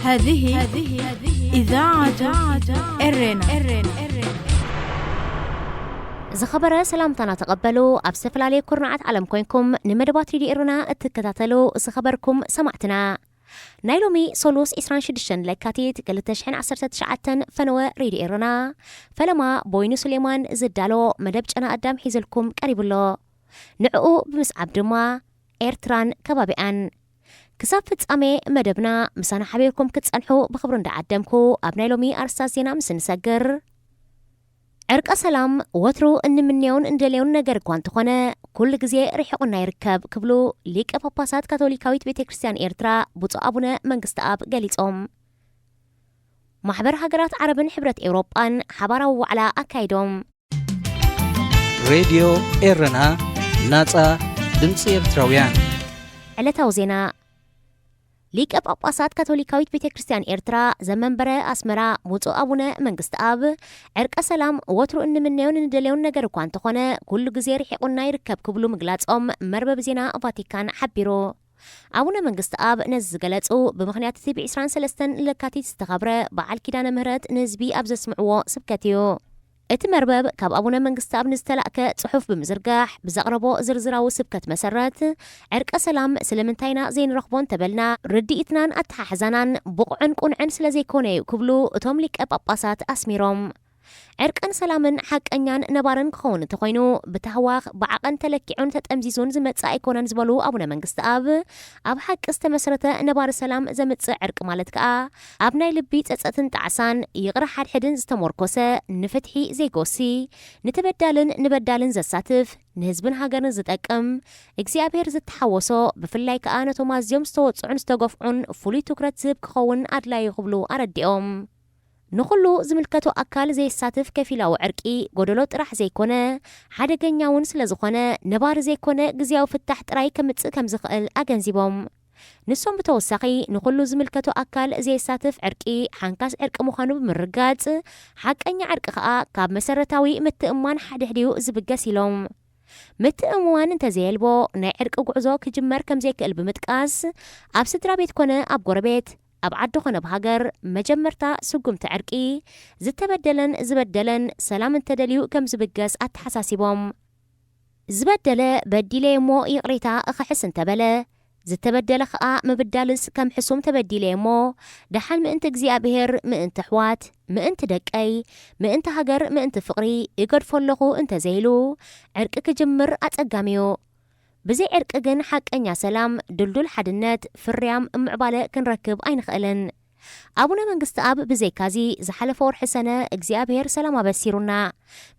هذه إذاعة إرنا. ዝኸበረ ሰላምታና ተቐበሉ። ኣብ ዝተፈላለየ ኩርናዓት ዓለም ኮይንኩም ንመደባት ሬድዮ ኤረና እትከታተሉ ዝኸበርኩም ሰማዕትና፣ ናይ ሎሚ ሶሉስ ዕስራን ሽዱሽተን ለካቲት ክልተ ሽሕን ዓሰርተ ትሽዓተን ፈነወ ሬድዮ ኤረና ፈለማ ቦይኑ ሱሌማን ዝዳሎ መደብ ጨና ኣዳም ሒዝልኩም ቀሪቡ ኣሎ። ንዕኡ ብምስዓብ ድማ ኤርትራን ከባቢኣን። ክሳብ ፍጻሜ መደብና ምሳና ሓቢርኩም ክትጸንሑ ብኽብሪ እንዳዓደምኩ፣ ኣብ ናይ ሎሚ ኣርእስታት ዜና ምስ እንሰግር፣ ዕርቀ ሰላም ወትሩ እንምንዮን እንደልዮን ነገር እኳ እንተኾነ፣ ኩሉ ግዜ ርሒቑና ይርከብ ክብሉ ሊቀ ጳጳሳት ካቶሊካዊት ቤተ ክርስቲያን ኤርትራ ብፁዕ ኣቡነ መንግስተኣብ ገሊጾም። ማሕበር ሃገራት ዓረብን ሕብረት ኤውሮጳን ሓባራዊ ዋዕላ ኣካይዶም። ሬድዮ ኤረና፣ ናጻ ድምጺ ኤርትራውያን። ዕለታዊ ዜና። ሊቀ ጳጳሳት ካቶሊካዊት ቤተ ክርስቲያን ኤርትራ ዘመንበረ ኣስመራ ብፁዕ ኣቡነ መንግስተኣብ፣ ዕርቀ ሰላም ወትሩ እንምነዮን እንደልዮን ነገር እኳ እንተኾነ፣ ኩሉ ግዜ ርሒቑና ይርከብ ክብሉ ምግላጾም መርበብ ዜና ቫቲካን ሓቢሩ። ኣቡነ መንግስተኣብ ነዚ ዝገለጹ ብምኽንያት እቲ ብ ዕስራን ሰለስተን ለካቲት ዝተኸብረ በዓል ኪዳነ ምህረት ንህዝቢ ኣብ ዘስምዕዎ ስብከት እዩ። እቲ መርበብ ካብ ኣቡነ መንግስተኣብ ንዝተላእከ ጽሑፍ ብምዝርጋሕ ብዘቕረቦ ዝርዝራዊ ስብከት መሰረት፣ ዕርቀ ሰላም ስለምንታይና ዘይንረኽቦ እንተበልና፣ ርድኢትናን ኣተሓሕዛናን ብቑዕን ቁኑዕን ስለ ዘይኮነ እዩ ክብሉ እቶም ሊቀ ጳጳሳት ኣስሚሮም። ዕርቅን ሰላምን ሓቀኛን ነባርን ክኸውን እንተኾይኑ፣ ብታህዋኽ ብዓቐን ተለኪዑን ተጠምዚዙን ዝመጽእ ኣይኮነን ዝበሉ ኣቡነ መንግስተኣብ፣ ኣብ ሓቂ ዝተመስረተ ነባሪ ሰላም ዘምጽእ ዕርቂ ማለት ከኣ፣ ኣብ ናይ ልቢ ጸጸትን ጣዕሳን ይቕረ ሓድሕድን ዝተሞርኮሰ፣ ንፍትሒ ዘይጎሲ፣ ንተበዳልን ንበዳልን ዘሳትፍ፣ ንህዝብን ሃገርን ዝጠቅም፣ እግዚኣብሔር ዝተሓወሶ፣ ብፍላይ ከኣ ነቶም ኣዝዮም ዝተወጽዑን ዝተገፍዑን ፍሉይ ትኩረት ዝህብ ክኸውን ኣድላዩ ክብሉ ኣረዲኦም። ንኹሉ ዝምልከቶ ኣካል ዘየሳትፍ ከፊላዊ ዕርቂ ጎደሎ ጥራሕ ዘይኮነ፣ ሓደገኛ እውን ስለ ዝኾነ፣ ነባሪ ዘይኮነ ግዝያዊ ፍታሕ ጥራይ ከምጽእ ከም ዝኽእል ኣገንዚቦም። ንሶም ብተወሳኺ፣ ንኹሉ ዝምልከቶ ኣካል ዘየሳትፍ ዕርቂ ሓንካስ ዕርቂ ምዃኑ ብምርጋጽ፣ ሓቀኛ ዕርቂ ከኣ ካብ መሰረታዊ ምትእምማን ሓድሕድዩ ዝብገስ ኢሎም። ምትእምማን እንተዘየልቦ፣ ናይ ዕርቂ ጉዕዞ ክጅመር ከም ዘይክእል ብምጥቃስ፣ ኣብ ስድራ ቤት ኮነ ኣብ ጎረቤት፣ ኣብ ዓዲ ኾነ ኣብ ሃገር፣ መጀመርታ ስጉምቲ ዕርቂ፣ ዝተበደለን ዝበደለን ሰላም እንተደልዩ ከም ዝብገስ ኣተሓሳሲቦም። ዝበደለ በዲለ እሞ ይቕሬታ እኽሕስ እንተበለ፣ ዝተበደለ ኸኣ ምብዳልስ ከም ሕሱም ተበዲለ እሞ፣ ደሓን ምእንቲ እግዚኣብሔር፣ ምእንቲ ኣሕዋት፣ ምእንቲ ደቀይ፣ ምእንቲ ሃገር፣ ምእንቲ ፍቕሪ እገድፎ ኣለኹ እንተዘይሉ፣ ዕርቂ ክጅምር ኣጸጋሚ'ዩ። ብዘይ ዕርቂ ግን ሓቀኛ ሰላም፣ ድልዱል ሓድነት፣ ፍርያም ምዕባለ ክንረክብ ኣይንኽእልን። ኣቡነ መንግስተኣብ ብዘይካዚ፣ ዝሓለፈ ወርሒ ሰነ እግዚኣብሔር ሰላም ኣበሲሩና፣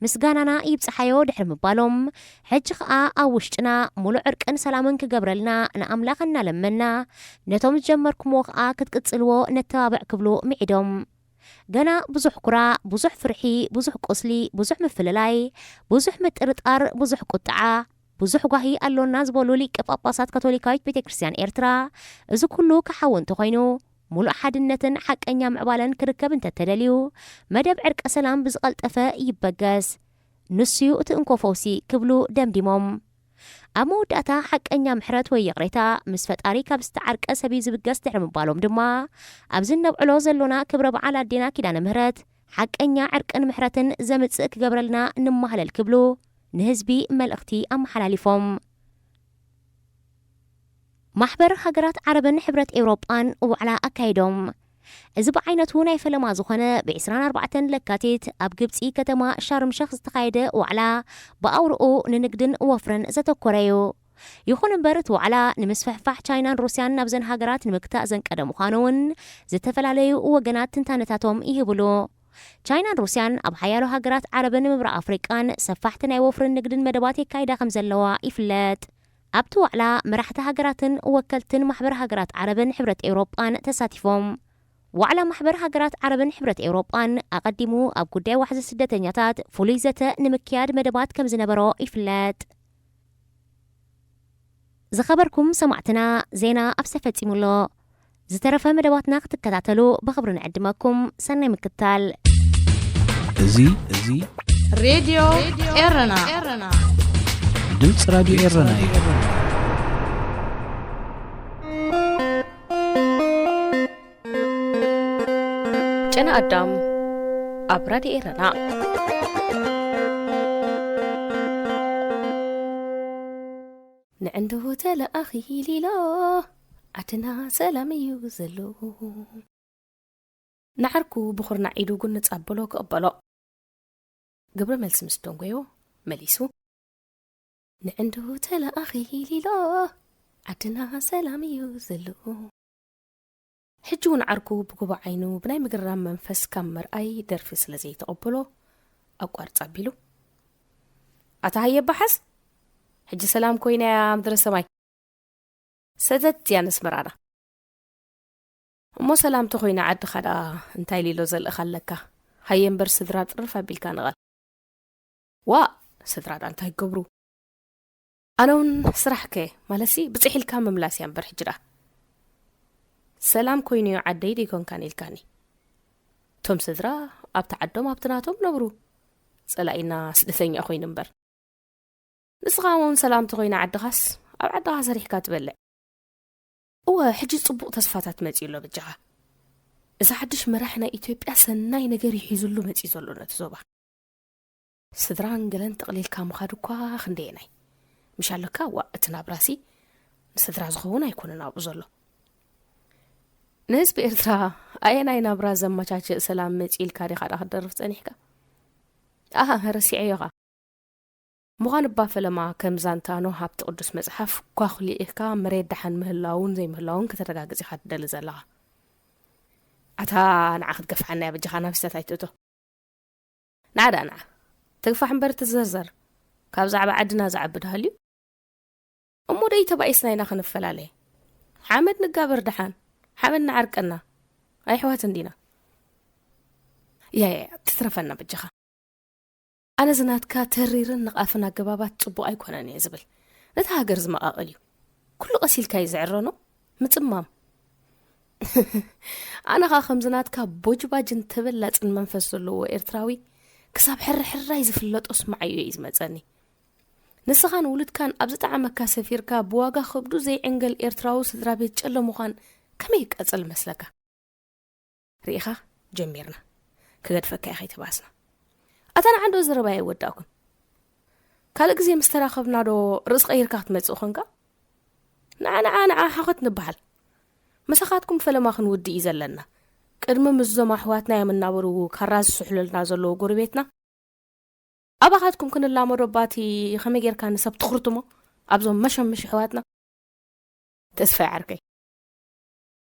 ምስጋናና ይብጽሓዮ ድሕሪ ምባሎም፣ ሕጂ ኸኣ ኣብ ውሽጥና ምሉእ ዕርቅን ሰላምን ክገብረልና ንኣምላኽ እናለመና፣ ነቶም ዝጀመርኩምዎ ኸኣ ክትቅጽልዎ ነተባብዕ ክብሉ ምዒዶም። ገና ብዙሕ ኩራ፣ ብዙሕ ፍርሒ፣ ብዙሕ ቁስሊ፣ ብዙሕ ምፍልላይ፣ ብዙሕ ምጥርጣር፣ ብዙሕ ቁጥዓ፣ ብዙሕ ጓሂ ኣሎና ዝበሉ ሊቀ ጳጳሳት ካቶሊካዊት ቤተ ክርስቲያን ኤርትራ፣ እዚ ኩሉ ክሓዊ እንተኾይኑ፣ ሙሉእ ሓድነትን ሓቀኛ ምዕባለን ክርከብ እንተተደልዩ፣ መደብ ዕርቀ ሰላም ብዝቐልጠፈ ይበገስ። ንሱዩ እቲ እንኮ ፈውሲ ክብሉ ደምዲሞም። ኣብ መወዳእታ ሓቀኛ ምሕረት ወይ ይቕሬታ ምስ ፈጣሪ ካብ ዝተዓርቀ ሰብ እዩ ዝብገስ ድሕሪ ምባሎም ድማ፣ ኣብዚ እነብዕሎ ዘሎና ክብረ በዓል ኣዴና ኪዳነ ምህረት ሓቀኛ ዕርቅን ምሕረትን ዘምጽእ ክገብረልና ንማህለል ክብሉ ንህዝቢ መልእኽቲ ኣመሓላሊፎም። ማሕበር ሃገራት ዓረብን ሕብረት ኤውሮጳን ዋዕላ ኣካይዶም። እዚ ብዓይነቱ ናይ ፈለማ ዝኾነ ብ ዕስራን ኣርባዕተን ለካቲት ኣብ ግብጺ ከተማ ሻርም ሸኽ ዝተኻየደ ዋዕላ ብኣውርኡ ንንግድን ወፍርን ዘተኮረ እዩ። ይኹን እምበር እቲ ዋዕላ ንምስፍሕፋሕ ቻይናን ሩስያን ናብዘን ሃገራት ንምግታእ ዘንቀደ ምዃኑ እውን ዝተፈላለዩ ወገናት ትንታነታቶም ይህብሉ። ቻይናን ሩስያን ኣብ ሓያሎ ሃገራት ዓረብን ምብራቕ ኣፍሪቃን ሰፋሕቲ ናይ ወፍርን ንግድን መደባት የካይዳ ከም ዘለዋ ይፍለጥ። ኣብቲ ዋዕላ መራሕቲ ሃገራትን ወከልትን ማሕበር ሃገራት ዓረብን ሕብረት ኤውሮጳን ተሳቲፎም። ዋዕላ ማሕበር ሃገራት ዓረብን ሕብረት ኤውሮጳን ኣቐዲሙ ኣብ ጉዳይ ዋሕዚ ስደተኛታት ፍሉይ ዘተ ንምክያድ መደባት ከም ዝነበሮ ይፍለጥ። ዝኸበርኩም ሰማዕትና፣ ዜና ኣብሰ ፈጺሙ ኣሎ። ዝተረፈ መደባትና ክትከታተሉ ብኽብሪ ንዕድመኩም። ሰናይ ምክትታል። እዚ፣ እዚ ሬድዮ ኤረና። ድምፂ ራድዮ ኤረና እዩ። ገና ኣዳም ኣብ ራድዮ ኤረና። ንዕንድቡ ተለኣኺ ኢሊሎ፣ ዓድና ሰላም እዩ ዘሎ። ንዓርኩ ብኹርናዕ ኢዱ ጉንጽ ኣበሎ ክቕበሎ። ግብረ መልሲ ምስ ደንጎዮ መሊሱ፣ ንዕንድቡ ተለኣኺ ኢሊሎ፣ ዓድና ሰላም እዩ ዘሎ። ሕጂ እውን ዓርኩ ብጉቦ ዓይኑ ብናይ ምግራም መንፈስ ካብ መርኣይ ደርፊ ስለ ዘይተቐበሎ፣ ኣቋርጽ ኣቢሉ፣ ኣታ ሃየ ባሓስ፣ ሕጂ ሰላም ኮይና እያ ምድረ ሰማይ። ሰተት እያ ነስመራና። እሞ ሰላም ተኾይና ዓድኻ ደኣ እንታይ ሊሎ ዘልእኻ ኣለካ? ሃየ እምበር ስድራ ጥርፍ ኣቢልካ ንቐል። ዋእ፣ ስድራ ደኣ እንታይ ክገብሩ? ኣነ እውን ስራሕ ከ፣ ማለትሲ ብጽሕ ኢልካ ምምላስ እያ እምበር ሕጂ ደኣ። ሰላም ኮይኑ'ዩ ዓደይ ደይኮንካን ኢልካኒ። እቶም ስድራ ኣብቲ ዓዶም ኣብቲ ናቶም ነብሩ። ጸላኢና ስደተኛ ኮይኑ እምበር። ንስኻ እውን ሰላም ተኾይና ዓድኻስ፣ ኣብ ዓድኻ ሰሪሕካ ትበልዕ። እወ፣ ሕጂ ጽቡቕ ተስፋታት መጺኡ ኣሎ በጃኻ። እዚ ሓድሽ መራሕ ናይ ኢትዮጵያ ሰናይ ነገር እዩ ሒዙሉ መጺኡ ዘሎ ነቲ ዞባ። ስድራን ገለን ጠቕሊልካ ምኻድ እኳ ክንደየናይ። ምሽ ኣለካ፣ ዋእ፣ እቲ ናብራሲ ንስድራ ዝኸውን ኣይኮነን ኣብኡ ዘሎ። ንህዝቢ ኤርትራ ኣየናይ ናብራ ዘመቻችእ ሰላም መጺኡ ኢልካ ዲኻ ደኣ ክትደርፍ ጸኒሕካ? ኣሃ፣ ረሲዐዮ ኸኣ። ምዃን እባ ፈለማ ከም ዛንታ ኖህ ኣብቲ ቅዱስ መጽሓፍ ኳኹ ልኢኽካ መሬት ደሓን ምህላውን ዘይምህላውን ከተረጋግጽ ኢኻ ትደሊ ዘለኻ። ኣታ ንዓ ክትገፍዓና እያ በጃኻ ናብ ስህተት ኣይትእቶ። ንዓ ደኣ ንዓ። ትግፋሕ እምበር ትዘርዘር። ካብ ዛዕባ ዓድና ዝዓቢ ዶ ሃልዩ? እሞ ደይ ተባኢስና ኢና ክንፈላለ። ሓመድ ንጋበር ደሓን። ሓመድ ንዓርቀና። ኣሕዋት እንዲና። ያ፣ ያ፣ ያ፣ ትትረፈና በጃኻ። ኣነ ዝናትካ ተሪርን ንቓፍን ኣገባባት ጽቡቕ ኣይኮነን እየ ዝብል። ነታ ሃገር ዝመቓቕል እዩ። ኩሉ ቀሲልካ እዩ ዝዕረኖ። ምጽማም። ኣነ ኸኣ ከምዚ ናትካ ቦጅባጅን ተበላጽን መንፈስ ዘለዎ ኤርትራዊ ክሳብ ሕርሕራይ ዝፍለጦ ስምዓዮ እዩ ዝመጸኒ። ንስኻን ውሉድካን ኣብ ዝጠዓመካ ሰፊርካ ብዋጋ ከብዱ ዘይዕንገል ኤርትራዊ ስድራ ቤት ጨለ ምዃን ከመይ ይቃጸል መስለካ? ርኢኻ፣ ጀሚርና። ክገድፈካ እየ ከይተባስና። ኣታ ንዓ እንዶ ዘረባይ ኣይወዳእኩን። ካልእ ግዜ ምስ ተራኸብና ዶ ርእሲ ቀይርካ ክትመጽእ ኾንካ? ንዓ፣ ንዓ፣ ንዓ፣ ሓኾት ንበሃል። ምሳኻትኩም ፈለማ ክንውድእ እዩ ዘለና። ቅድሚ ምስዞም ኣሕዋትና እዮም እናበሉ ካራ ዝስሕሉልና ዘለዉ ጎረቤትና። ኣባኻትኩም ክንላመዶ ባቲ ከመይ ጌርካ ንሰብ ትኹርትሞ ኣብዞም መሸምሽ ኣሕዋትና? ተስፋይ ዓርከይ፣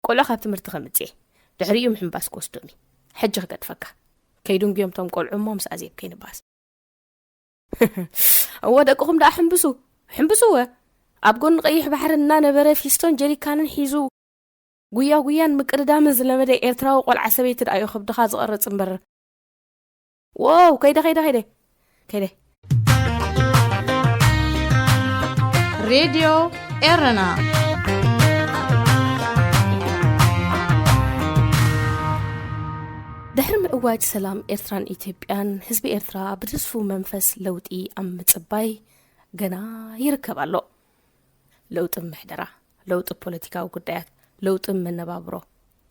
ቆልዑ ካብ ትምህርቲ ከምጽእ እየ። ድሕሪኡ ምሕንባስ ክወስዶም እዩ። ሕጂ ክገድፈካ። ከይድንጉዮም እቶም ቆልዑ እሞ ምስ ኣዜብ ከይንባስ። እወ፣ ደቅኹም ደኣ ሕንብሱ፣ ሕንብሱ እወ። ኣብ ጎኒ ቀይሕ ባሕሪ እናነበረ ፊስቶን ጀሪካንን ሒዙ ጉያ ጉያን ምቅድዳምን ዝለመደ ኤርትራዊ ቆልዓ ሰበይቲ ደኣ እዩ ከብድኻ ዝቐርጽ እምበር። ዎው፣ ከይደ፣ ከይደ፣ ከይደ፣ ከይደ። ሬድዮ ኤረና። ድሕሪ ምእዋጅ ሰላም ኤርትራን ኢትዮጵያን፣ ህዝቢ ኤርትራ ብትስፉው መንፈስ ለውጢ ኣብ ምጽባይ ገና ይርከብ ኣሎ። ለውጢ ምሕደራ፣ ለውጢ ፖለቲካዊ ጉዳያት፣ ለውጢ መነባብሮ፣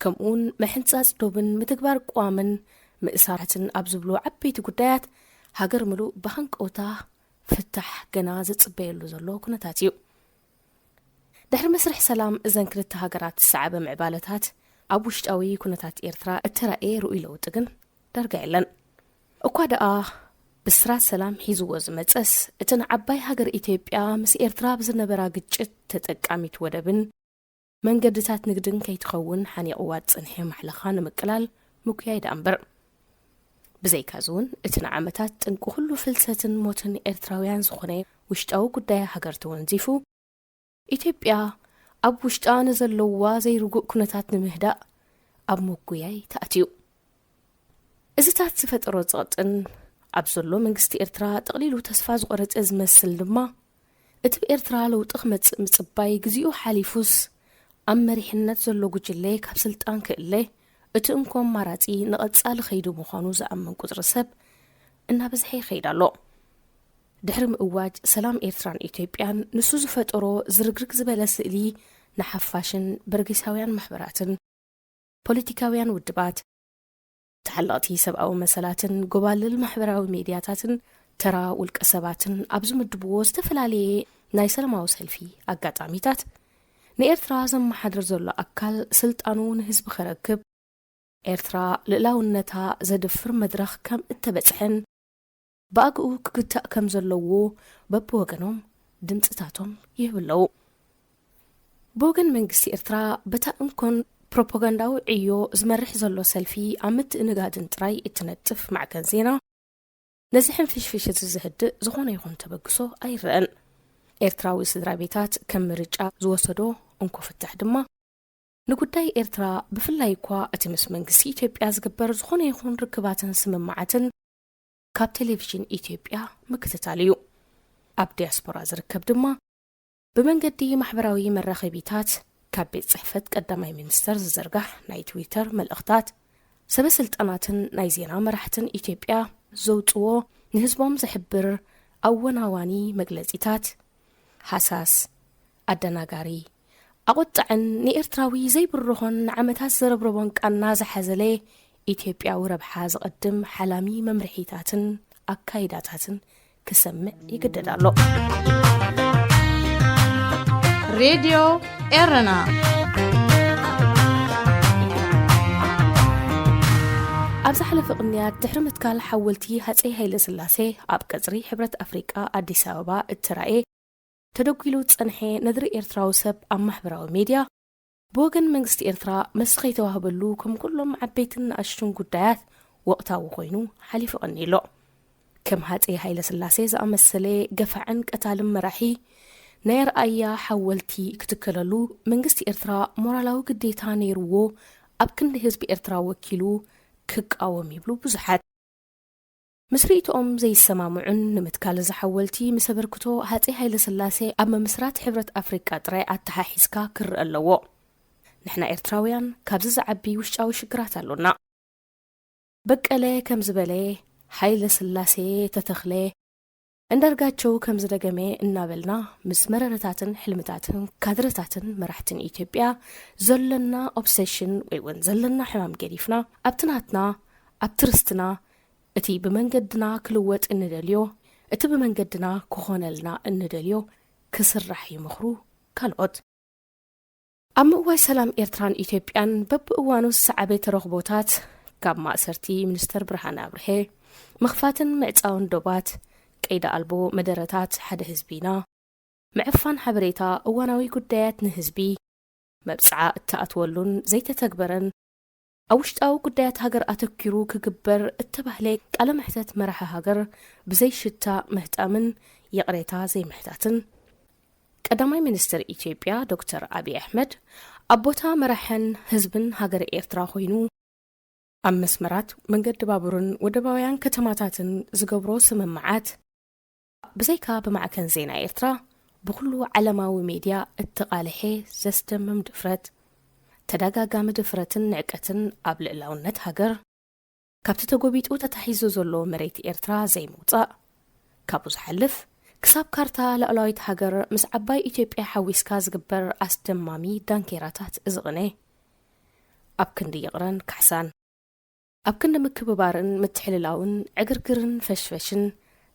ከምኡውን ምሕንጻጽ ዶብን ምትግባር ቅዋምን ምእሳራትን ኣብ ዝብሉ ዓበይቲ ጉዳያት፣ ሃገር ምሉእ ብሃንቀውታ ፍታሕ ገና ዝጽበየሉ ዘሎ ኩነታት እዩ። ድሕሪ መስርሕ ሰላም እዘን ክልተ ሃገራት ዝሰዓበ ምዕባለታት፣ ኣብ ውሽጣዊ ኩነታት ኤርትራ እተራእየ ርኡይ ለውጢ ግን ዳርጋ የለን። እኳ ደኣ ብስራት ሰላም ሒዝዎ ዝመጸስ፣ እቲ ንዓባይ ሃገር ኢትዮጵያ ምስ ኤርትራ ብዝነበራ ግጭት ተጠቃሚት ወደብን መንገድታት ንግድን ከይትኸውን ሓኒቕዋ ዝጸንሐ ማሕለኻ ንምቅላል ምጉያይ ደኣ እምበር። ብዘይካዚ እውን፣ እቲ ንዓመታት ጠንቂ ኩሉ ፍልሰትን ሞትን ኤርትራውያን ዝኾነ ውሽጣዊ ጉዳይ ሃገር ተወንዚፉ፣ ኢትዮጵያ ኣብ ውሽጣ ንዘለዋ ዘይርጉእ ኩነታት ንምህዳእ ኣብ ምጉያይ ተኣትዩ። እዚታት ዝፈጠሮ ጸቕጥን ኣብ ዘሎ መንግስቲ ኤርትራ ጠቕሊሉ ተስፋ ዝቖረጸ ዝመስል ድማ፣ እቲ ብኤርትራ ለውጢ ክመጽእ ምጽባይ ግዜኡ ሓሊፉስ፣ ኣብ መሪሕነት ዘሎ ጉጅለ ካብ ስልጣን ክእለ፣ እቲ እንኮ ኣማራጺ ንቐጻሊ ከይዱ ምዃኑ ዝኣምን ቁጽሪ ሰብ እናበዝሐ ይኸይድ ኣሎ። ድሕሪ ምእዋጅ ሰላም ኤርትራን ኢትዮጵያን፣ ንሱ ዝፈጠሮ ዝርግርግ ዝበለ ስእሊ ንሓፋሽን በርጌሳውያን ማሕበራትን ፖለቲካውያን ውድባት፣ ተሓለቕቲ ሰብኣዊ መሰላትን ጎባልል ማሕበራዊ ሜድያታትን ተራ ውልቀ ሰባትን ኣብ ዝምድብዎ ዝተፈላለየ ናይ ሰላማዊ ሰልፊ ኣጋጣሚታት፣ ንኤርትራ ዘመሓድር ዘሎ ኣካል ስልጣኑ ንህዝቢ ከረክብ፣ ኤርትራ ልእላውነታ ዘድፍር መድረኽ ከም እተበጽሐን ብኣግኡ ክግታእ ከም ዘለዎ በብወገኖም ድምጽታቶም ይህቡ ኣለዉ። ብወገን መንግስቲ ኤርትራ፣ በታ እንኮን ፕሮፓጋንዳዊ ዕዮ ዝመርሕ ዘሎ ሰልፊ ኣብ ምትእንጋድን ጥራይ እትነጥፍ ማዕከን ዜና፣ ነዚ ሕንፍሽፍሽ እዚ ዝህድእ ዝኾነ ይኹን ተበግሶ ኣይረአን። ኤርትራዊ ስድራ ቤታት ከም ምርጫ ዝወሰዶ እንኮ ፍታሕ ድማ፣ ንጉዳይ ኤርትራ ብፍላይ እኳ እቲ ምስ መንግስቲ ኢትዮጵያ ዝግበር ዝኾነ ይኹን ርክባትን ስምምዓትን ካብ ቴሌቪዥን ኢትዮጵያ ምክትታል እዩ። ኣብ ዲያስፖራ ዝርከብ ድማ ብመንገዲ ማሕበራዊ መራኸቢታት ካብ ቤት ጽሕፈት ቀዳማይ ሚኒስተር ዝዝርጋሕ ናይ ትዊተር መልእኽታት፣ ሰበ ስልጣናትን ናይ ዜና መራሕትን ኢትዮጵያ ዘውጽዎ ንህዝቦም ዘሕብር ኣወናዋኒ መግለጺታት፣ ሃሳስ፣ ኣደናጋሪ፣ ኣቑጣዕን ንኤርትራዊ ዘይብርኾን ንዓመታት ዘረብረቦን ቃና ዝሓዘለ ኢትዮጵያዊ ረብሓ ዝቐድም ሓላሚ መምርሒታትን ኣካይዳታትን ክሰምዕ ይግደድ ኣሎ። ሬድዮ ኤረና። ኣብ ዝሓለፈ ቅንያት ድሕሪ ምትካል ሓወልቲ ሃጸይ ሃይለ ስላሴ ኣብ ቀጽሪ ሕብረት ኣፍሪቃ ኣዲስ ኣበባ እተራእየ ተደጒሉ ዝጸንሐ ነድሪ ኤርትራዊ ሰብ ኣብ ማሕበራዊ ሜድያ ብወገን መንግስቲ ኤርትራ መልሲ ከይተዋህበሉ ከም ኩሎም ዓበይትን ንኣሽቱን ጉዳያት ወቕታዊ ኮይኑ ሓሊፉ ቀኒሎ። ከም ሃጸይ ሃይለ ስላሴ ዝኣመሰለ ገፋዕን ቀታልን መራሒ ናይ ኣርኣያ ሓወልቲ ክትከለሉ መንግስቲ ኤርትራ ሞራላዊ ግዴታ ነይርዎ ኣብ ክንዲ ህዝቢ ኤርትራ ወኪሉ ክቃወም ይብሉ ብዙሓት። ምስ ርእይቶኦም ዘይሰማምዑን ንምትካል እዚ ሓወልቲ ምስ ኣበርክቶ ሃጸይ ሃይለ ስላሴ ኣብ ምምስራት ሕብረት ኣፍሪቃ ጥራይ ኣተሓሒዝካ ክረአ ኣለዎ። ንሕና ኤርትራውያን ካብዚ ዝዓቢ ውሽጣዊ ሽግራት ኣሎና። በቀለ ከም ዝበለ፣ ሃይለ ስላሴ ተተኽለ፣ እንዳርጋቸው ከም ዝደገመ እናበልና ምስ መረረታትን ሕልምታትን ካድረታትን መራሕትን ኢትዮጵያ ዘሎና ኦብሰሽን ወይ እውን ዘለና ሕማም ገዲፍና ኣብቲ ናትና ኣብቲ ርስትና እቲ ብመንገድና ክልወጥ እንደልዮ እቲ ብመንገድና ክኾነልና እንደልዮ ክስራሕ ይመኽሩ ካልኦት። ኣብ ምእዋይ ሰላም ኤርትራን ኢትዮጵያን በብእዋኑ ዝሰዓበ ተረኽቦታት፣ ካብ ማእሰርቲ ሚኒስተር ብርሃነ ኣብርሀ፣ ምኽፋትን ምዕጻውን ዶባት፣ ቀይዲ ኣልቦ መደረታት ሓደ ህዝቢና፣ ምዕፋን ሓበሬታ እዋናዊ ጉዳያት ንህዝቢ፣ መብጽዓ እተኣትወሉን ዘይተተግበረን ኣብ ውሽጣዊ ጉዳያት ሃገር ኣተኪሩ ክግበር እተባህለ ቃለ መሕተት መራሒ ሃገር ብዘይሽታ ምህጣምን ይቕሬታ ዘይምሕታትን፣ ቀዳማይ ሚኒስትር ኢትዮጵያ ዶክተር ኣብይ ኣሕመድ ኣብ ቦታ መራሕን ህዝብን ሃገረ ኤርትራ ኮይኑ ኣብ መስመራት መንገዲ ባቡርን ወደባውያን ከተማታትን ዝገብሮ ስምምዓት፣ ብዘይካ ብማዕከን ዜና ኤርትራ ብኹሉ ዓለማዊ ሜድያ እተቓልሐ ዘስደምም ድፍረት፣ ተደጋጋሚ ድፍረትን ንዕቀትን ኣብ ልእላውነት ሃገር፣ ካብቲ ተጎቢጡ ተታሒዙ ዘሎ መሬት ኤርትራ ዘይምውጻእ፣ ካብኡ ዝሓልፍ ክሳብ ካርታ ላዕላዊት ሃገር ምስ ዓባይ ኢትዮጵያ ሓዊስካ ዝግበር ኣስደማሚ ዳንኬራታት ዝቕነ፣ ኣብ ክንዲ ይቕረን ካሕሳን፣ ኣብ ክንዲ ምክብባርን ምትሕልላውን ዕግርግርን ፈሽፈሽን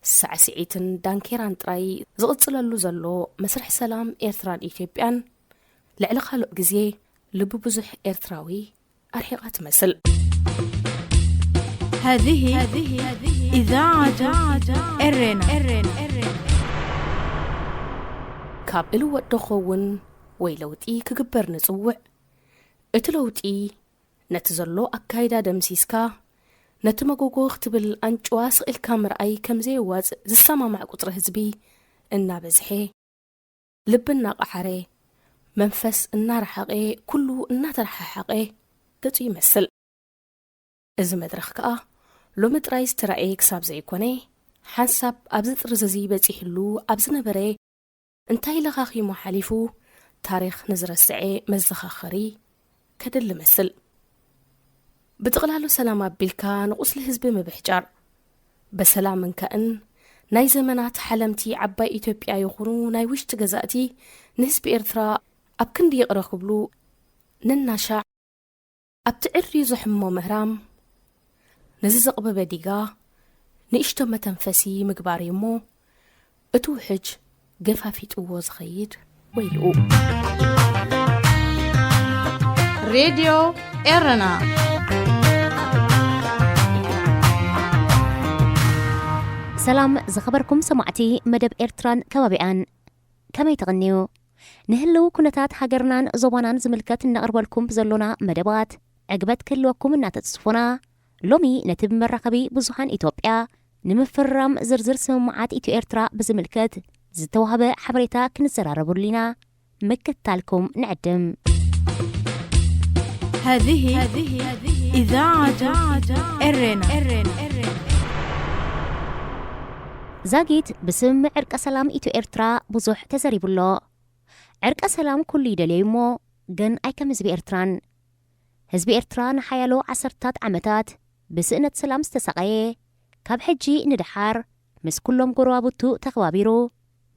ሳዕስዒትን ዳንኬራን ጥራይ ዝቕጽለሉ ዘሎ መስርሕ ሰላም ኤርትራን ኢትዮጵያን፣ ልዕሊ ካልእ ግዜ ልቢ ብዙሕ ኤርትራዊ ኣርሒቓ ትመስል። هذه إذاعة إرينا. ካብ እልወጥ ዶ ኸውን ወይ ለውጢ ክግበር ንጽውዕ? እቲ ለውጢ ነቲ ዘሎ ኣካይዳ ደምሲስካ፣ ነቲ መጎጎ ክትብል ኣንጭዋ ስቕ ኢልካ ምርኣይ ከም ዘየዋጽእ ዝሰማማዕ ቁጽሪ ህዝቢ እናበዝሐ፣ ልቢ እናቐሓረ፣ መንፈስ እናረሓቐ፣ ኩሉ እናተረሓሓቐ ገጹ ይመስል። እዚ መድረኽ ከኣ ሎሚ ጥራይ ዝተራእየ ክሳብ ዘይኮነ፣ ሓንሳብ ኣብዚ ጥርዚ እዚ በጺሕሉ ኣብ ዝነበረ እንታይ ለኻኺሙ ሓሊፉ ታሪኽ ንዝረስዐ መዘኻኸሪ ከድሊ መስል። ብጥቕላሉ ሰላም ኣቢልካ ንቑስሊ ህዝቢ ምብሕጫር፣ በሰላም እንካእን ናይ ዘመናት ሓለምቲ ዓባይ ኢትዮጵያ ይኹኑ ናይ ውሽጢ ገዛእቲ ንህዝቢ ኤርትራ ኣብ ክንዲ ይቕረ ክብሉ ነናሻዕ ኣብቲ ዕርዩ ዘሕሞ ምህራም፣ ነዚ ዘቕበበ ዲጋ ንእሽቶ መተንፈሲ ምግባር እዩ እሞ፣ እቲ ውሕጅ ገፋፊጥዎ ዝኸይድ ወይልኡ። ሬድዮ ኤረና። ሰላም ዝኸበርኩም ሰማዕቲ መደብ ኤርትራን ከባቢኣን፣ ከመይ ትቕንዩ? ንህልው ኩነታት ሃገርናን ዞባናን ዝምልከት እነቕርበልኩም ብዘሎና መደባት ዕግበት ክህልወኩም እናተጽፉና፣ ሎሚ ነቲ ብመራኸቢ ብዙሃን ኢትዮጵያ ንምፍርራም ዝርዝር ስምምዓት ኢትዮ ኤርትራ ብዝምልከት ዝተዋህበ ሓበሬታ ክንዘራረበሉ ኢና። ምክትታልኩም ንዕድም። هذه إذاعة إرنا. ዛጊት ብስምምዕ ዕርቀ ሰላም ኢትዮ ኤርትራ ብዙሕ ተዘሪቡ ኣሎ። ዕርቀ ሰላም ኩሉ ይደልዮ እሞ፣ ግን ኣይ ከም ህዝቢ ኤርትራን። ህዝቢ ኤርትራ ንሓያሎ ዓሰርታት ዓመታት ብስእነት ሰላም ዝተሳቐየ፣ ካብ ሕጂ ንደሓር ምስ ኩሎም ጎረባብቱ ተኸባቢሩ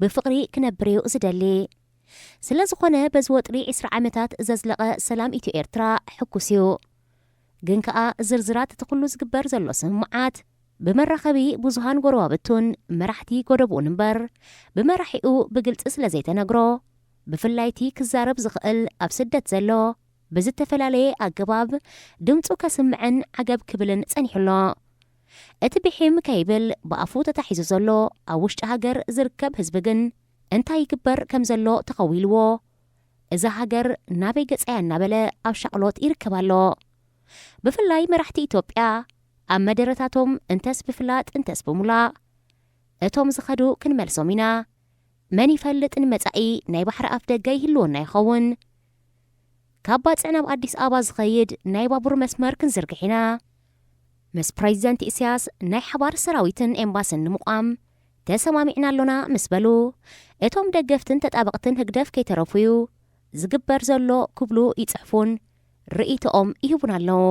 ብፍቕሪ ክነብር እዩ ዝደሊ። ስለ ዝኾነ በዚ ወጥሪ ዕስራ ዓመታት ዘዝለቐ ሰላም ኢትዮ ኤርትራ ሕኩስ እዩ። ግን ከኣ ዝርዝራት እቲ ኩሉ ዝግበር ዘሎ ስምምዓት ብመራኸቢ ብዙሃን ጎረባብቱን መራሕቲ ጎደብኡን እምበር ብመራሒኡ ብግልጺ ስለ ዘይተነግሮ፣ ብፍላይ እቲ ክዛረብ ዝኽእል ኣብ ስደት ዘሎ ብዝተፈላለየ ኣገባብ ድምጹ ከስምዕን ዓገብ ክብልን ጸኒሑ ኣሎ። እቲ ብሒም ከይብል ብኣፉ ተታሒዙ ዘሎ ኣብ ውሽጢ ሃገር ዝርከብ ህዝቢ ግን እንታይ ይግበር ከም ዘሎ ተኸዊልዎ፣ እዛ ሃገር ናበይ ገጻያ እናበለ ኣብ ሻቕሎት ይርከብ ኣሎ። ብፍላይ መራሕቲ ኢትዮጵያ ኣብ መደረታቶም እንተስ ብፍላጥ እንተስ ብሙላእ፣ እቶም ዝኸዱ ክንመልሶም ኢና። መን ይፈልጥ ንመጻኢ ናይ ባሕሪ ኣፍ ደገ ይህልወና ይኸውን። ካብ ባጽዕ ናብ ኣዲስ ኣበባ ዝኸይድ ናይ ባቡር መስመር ክንዝርግሕ ኢና። ምስ ፕሬዚደንት ኢሳያስ ናይ ሓባር ሰራዊትን ኤምባስን ንምቋም ተሰማሚዕና ኣሎና ምስ በሉ፣ እቶም ደገፍትን ተጣበቕትን ህግደፍ ከይተረፉ እዩ ዝግበር ዘሎ ክብሉ ይጽሕፉን ርእይቶኦም ይህቡን ኣለዉ።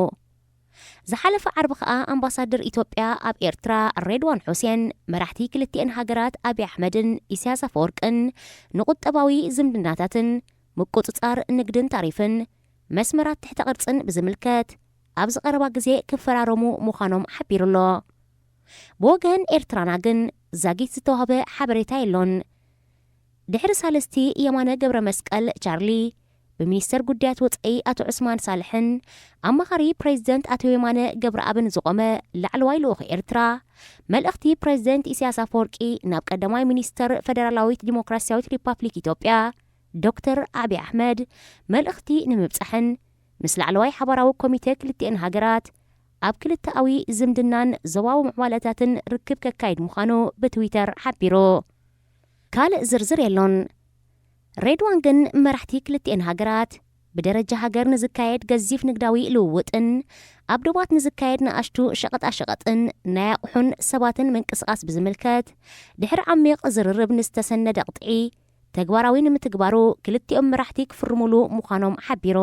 ዝሓለፈ ዓርቢ ከኣ ኣምባሳደር ኢትዮጵያ ኣብ ኤርትራ ሬድዋን ሑሴን መራሕቲ ክልቲኤን ሃገራት ኣብይ ኣሕመድን ኢሳያስ ኣፈወርቅን ንቁጠባዊ ዝምድናታትን ምቁጽጻር ንግድን ታሪፍን መስመራት ትሕተ ቅርጽን ብዝምልከት ኣብዚ ቀረባ ግዜ ክፈራረሙ ምዃኖም ሓቢሩ ኣሎ። ብወገን ኤርትራና ግን ዛጊት ዝተዋህበ ሓበሬታ የሎን። ድሕሪ ሳልስቲ የማነ ገብረ መስቀል ቻርሊ ብሚኒስተር ጉዳያት ወጻኢ ኣቶ ዑስማን ሳልሕን ኣማኻሪ ፕሬዚደንት ኣቶ የማነ ገብረኣብን ዝቖመ ላዕለዋይ ልኡኽ ኤርትራ፣ መልእኽቲ ፕሬዚደንት ኢሳያስ ኣፈወርቂ ናብ ቀዳማይ ሚኒስተር ፈደራላዊት ዲሞክራሲያዊት ሪፓብሊክ ኢትዮጵያ ዶክተር ኣብይ ኣሕመድ መልእኽቲ ንምብጻሕን ምስ ላዕለዋይ ሓባራዊ ኮሚቴ ክልቲኤን ሃገራት ኣብ ክልተኣዊ ዝምድናን ዞባዊ ምዕባለታትን ርክብ ከካይድ ምዃኑ ብትዊተር ሓቢሩ። ካልእ ዝርዝር የሎን። ሬድዋን ግን መራሕቲ ክልቲኤን ሃገራት ብደረጃ ሃገር ንዝካየድ ገዚፍ ንግዳዊ ልውውጥን ኣብ ዶባት ንዝካየድ ንኣሽቱ ሸቐጣሸቐጥን ናይ ኣቑሑን ሰባትን ምንቅስቓስ ብዝምልከት ድሕሪ ዓሚቕ ዝርርብ ንዝተሰነደ ቅጥዒ ተግባራዊ ንምትግባሩ ክልቲኦም መራሕቲ ክፍርሙሉ ምዃኖም ሓቢሩ።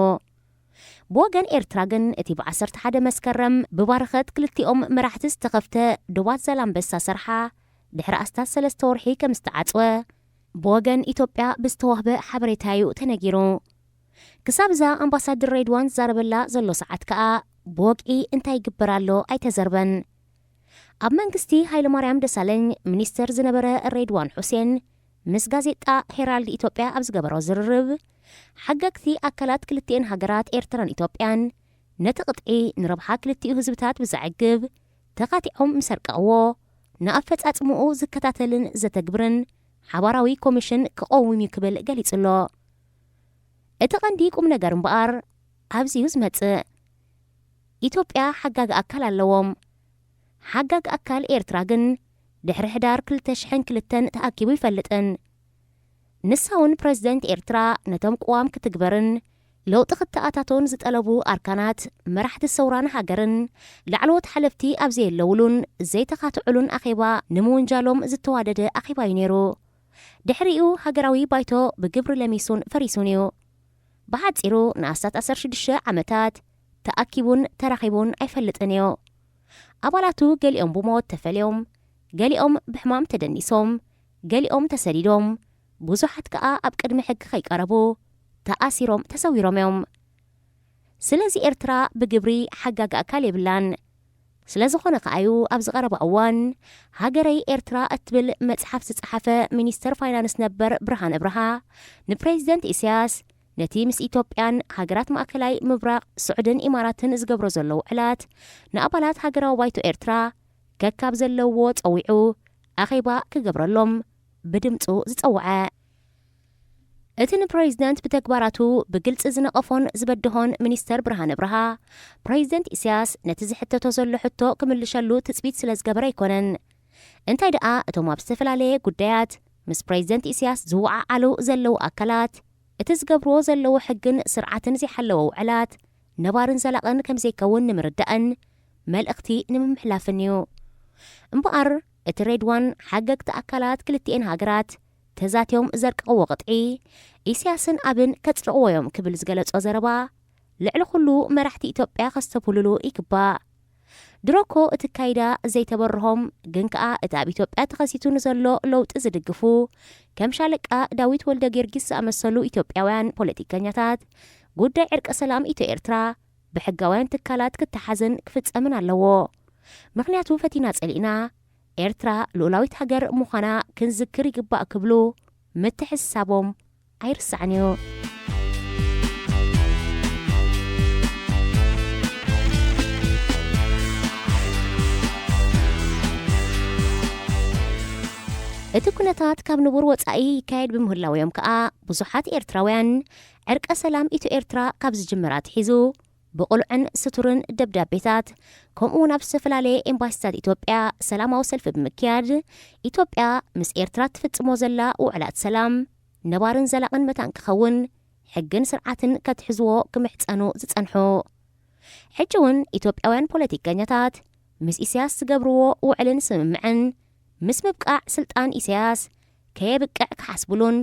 ብወገን ኤርትራ ግን እቲ ብ ዓሰርተ ሓደ መስከረም ብባርኸት ክልቲኦም መራሕቲ ዝተኸፍተ ዶባት ዛላምበሳ ሰርሓ ድሕሪ ኣስታት ሰለስተ ወርሒ ከም ዝተዓጽወ ብወገን ኢትዮጵያ ብዝተዋህበ ሓበሬታ እዩ ተነጊሩ። ክሳብ እዛ ኣምባሳደር ሬድዋን ዝዛረበላ ዘሎ ሰዓት ከኣ ብወግዒ እንታይ ይግበር ኣሎ ኣይተዘርበን። ኣብ መንግስቲ ሃይለማርያም ደሳለኝ ሚኒስተር ዝነበረ ሬድዋን ሑሴን ምስ ጋዜጣ ሄራልድ ኢትዮጵያ ኣብ ዝገበሮ ዝርርብ፣ ሓገግቲ ኣካላት ክልቲኤን ሃገራት ኤርትራን ኢትዮጵያን ነቲ ቅጥዒ ንረብሓ ክልቲኡ ህዝብታት ብዘዕግብ ተኻቲዖም ምስ ኣርቀቕዎ፣ ንኣፈጻጽምኡ ዝከታተልን ዘተግብርን ሓባራዊ ኮሚሽን ክቐውም እዩ ክብል ገሊጹ ኣሎ። እቲ ቀንዲ ቁም ነገር እምበኣር ኣብዚ እዩ ዝመጽእ። ኢትዮጵያ ሓጋጊ ኣካል ኣለዎም። ሓጋጊ ኣካል ኤርትራ ግን ድሕሪ ሕዳር ክልተ ሽሕን ክልተን ተኣኪቡ ይፈልጥን። ንሳ እውን ፕረዚደንት ኤርትራ ነቶም ቅዋም ክትግበርን ለውጢ ክተኣታቶን ዝጠለቡ ኣርካናት መራሕቲ ሰውራን ሃገርን ላዕለዎት ሓለፍቲ ኣብ ዘየለውሉን ዘይተኻትዑሉን ኣኼባ ንምውንጃሎም ዝተዋደደ ኣኼባ እዩ ነይሩ። ድሕሪኡ ሃገራዊ ባይቶ ብግብሪ ለሚሱን ፈሪሱን እዩ። ብሓጺሩ ንኣስታት ዓሰርተ ሽዱሽተ ዓመታት ተኣኪቡን ተራኺቡን ኣይፈልጥን እዩ። ኣባላቱ ገሊኦም ብሞት ተፈልዮም፣ ገሊኦም ብሕማም ተደኒሶም፣ ገሊኦም ተሰዲዶም፣ ብዙሓት ከኣ ኣብ ቅድሚ ሕጊ ከይቀረቡ ተኣሲሮም ተሰዊሮም እዮም። ስለዚ ኤርትራ ብግብሪ ሓጋጊ ኣካል የብላን። ስለ ዝኾነ ከኣዩ ኣብዚ ቀረባ እዋን ሃገረይ ኤርትራ እትብል መጽሓፍ ዝጸሓፈ ሚኒስተር ፋይናንስ ነበር ብርሃነ ብርሃ ንፕሬዚደንት ኢሳያስ ነቲ ምስ ኢትዮጵያን ሃገራት ማእከላይ ምብራቕ ስዑድን ኢማራትን ዝገብሮ ዘሎ ውዕላት ንኣባላት ሃገራዊ ባይቶ ኤርትራ ከካብ ዘለዎ ጸዊዑ ኣኼባ ክገብረሎም ብድምጹ ዝጸውዐ። እቲ ንፕሬዚደንት ብተግባራቱ ብግልጺ ዝነቐፎን ዝበድሆን ሚኒስተር ብርሃነ ብርሃ፣ ፕሬዚደንት ኢሳያስ ነቲ ዝሕተቶ ዘሎ ሕቶ ክምልሸሉ ትጽቢት ስለ ዝገበረ ኣይኮነን። እንታይ ደኣ እቶም ኣብ ዝተፈላለየ ጉዳያት ምስ ፕሬዚደንት ኢሳያስ ዝወዓዓሉ ዘለዉ ኣካላት እቲ ዝገብርዎ ዘለዉ ሕግን ስርዓትን ዘይሓለወ ውዕላት ነባርን ዘላቕን ከም ዘይከውን ንምርዳእን መልእኽቲ ንምምሕላፍን እዩ። እምበኣር እቲ ሬድዋን ሓገግቲ ኣካላት ክልቲኤን ሃገራት ተዛትዮም ዘርቀቕዎ ቅጥዒ ኢሳያስን ኣብን ከጽድቕዎ እዮም ክብል ዝገለጾ ዘረባ ልዕሊ ኩሉ መራሕቲ ኢትዮጵያ ከስተብህሉሉ ይግባእ። ድሮ እኮ እቲ ካይዳ ዘይተበርሆም ግን ከኣ እቲ ኣብ ኢትዮጵያ ተኸሲቱ ንዘሎ ለውጢ ዝድግፉ ከም ሻለቃ ዳዊት ወልደ ጊዮርጊስ ዝኣመሰሉ ኢትዮጵያውያን ፖለቲከኛታት ጉዳይ ዕርቀ ሰላም ኢትዮ ኤርትራ ብሕጋውያን ትካላት ክተሓዝን ክፍጸምን ኣለዎ። ምኽንያቱ ፈቲና ጸሊእና ኤርትራ ልኡላዊት ሃገር ምዃና ክንዝክር ይግባእ ክብሉ ምትሕስሳቦም ኣይርሳዕን እዩ። እቲ ኩነታት ካብ ንቡር ወጻኢ ይካየድ ብምህላው እዮም ከኣ ብዙሓት ኤርትራውያን ዕርቀ ሰላም ኢትዮ ኤርትራ ካብ ዝጅምር ኣትሒዙ ብቕሉዕን ስቱርን ደብዳቤታት ከምኡ እውን ኣብ ዝተፈላለየ ኤምባሲታት ኢትዮጵያ ሰላማዊ ሰልፊ ብምክያድ ኢትዮጵያ ምስ ኤርትራ ትፍጽሞ ዘላ ውዕላት ሰላም ነባርን ዘላቕን መታን ክኸውን ሕግን ስርዓትን ከትሕዝዎ ክምሕጸኑ ዝጸንሑ። ሕጂ እውን ኢትዮጵያውያን ፖለቲከኛታት ምስ ኢሳያስ ዝገብርዎ ውዕልን ስምምዕን ምስ ምብቃዕ ስልጣን ኢሳያስ ከየብቅዕ ክሓስብሉን